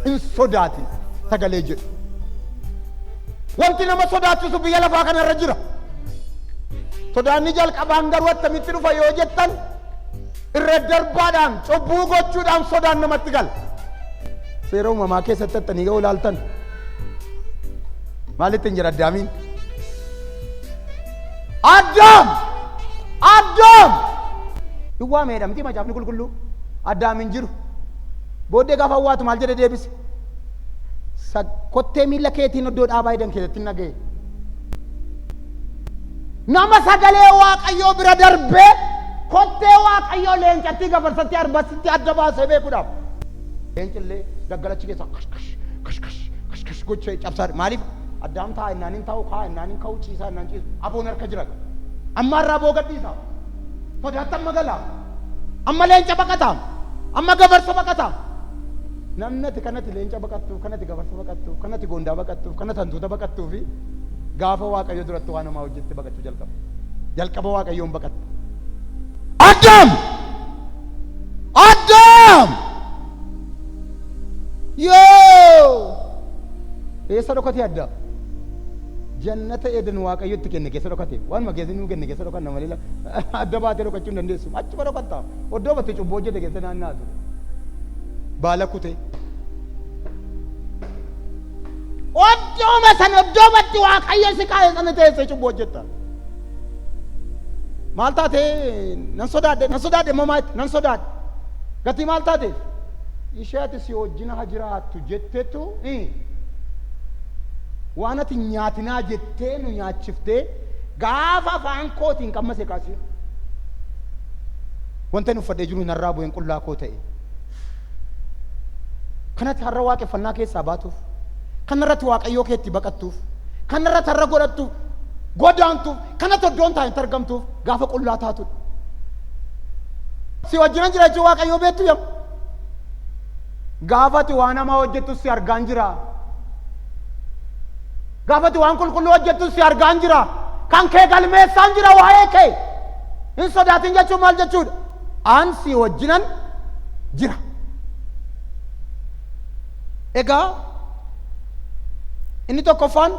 Hin sodaatin sagalee jedhu. Wanti nama sodaachisu biyya lafaa kanarra jira. Sodaanni jalqabaan garuu attamitti dhufa yoo jettan irra darbaadhaan cubbuu gochuudhaan sodaan namatti gala. Seera uumamaa keessatti attanii yoo ilaaltan maalitti hin jira Addaamiin? Addaam! Addaam! Hin waameedha miti macaafni qulqulluu. Addaam hin jiru. Booddee gaafa awwaatu maal jedhe deebise? Kottee miila keetiin iddoo dhaabaa edan keessatti hin dhaga'e. Nama sagalee Waaqayyoo bira darbee kottee Waaqayyoo leencatti gafarsatti arbasitti adda baasee beekuudhaaf. Leencillee daggalachi keessa kash kash kash kash kash kash gochee cabsaa maaliif addaam taa'a innaan hin taa'u kaa'a innaan hin ka'u ciisaa innaan ciisu aboon harka jira. Amma irraa aboo gadhiisa. Sodaatti amma gala. Amma leenca baqata. Amma gafarsa baqata. Namni ati kanati leenca baqattuuf, kanati gafarsa baqattuuf, kanati goondaa baqattuuf, kanati hantuuta baqattuu fi gaafa Waaqayyo duratti waan hamaa hojjette baqachuu jalqaba. Jalqaba Waaqayyoon baqatta. Addaam! Addaam! Yoo! Eessa dhokate Addaam? Jannata Eden Waaqayyo itti kenne keessa dhokate. Waanuma keessa nuu kenne keessa dhokanna malee adda baatee dhokachuu hin dandeessu. Achuma dhokatta. Oddoo batte cubbuu hojjete keessa naannaatu. Baala kutee. Oddooma sana oddoomatti Waaqayyo si kaa'e sana teessee cubbuu hojjetta. Maal taate nan sodaadhe nan sodaadhe immoo maal nan sodaadhe. Gatii maal taateef? Ishee ati si wajjin haa jiraattu jettetu waan ati nyaatinaa jettee nu nyaachiftee gaafa afaan kootiin qammase kaasee wanta inni uffadhee jiru narraa bu'een qullaa koo ta'e. Kanatti har'a waaqeffannaa keessaa baatuuf, kanarratti waaqayyoo keetti baqattuuf, kanarratti har'a godhattuuf, godaantuuf, kanatti iddoon taa'e argamtuuf gaafa qullaa taatudha. Si wajjinan jira jechuun waaqayyoo beektu yam. Gaafa ati waan hamaa hojjettu si argaan jira. Gaafa ati waan qulqulluu hojjettu si argaan jira. Kan kee galmeessaan jira waa'ee kee. Hin sodaatin jechuun maal jechuudha? An si wajjinan jira. Egaa inni tokkoffaan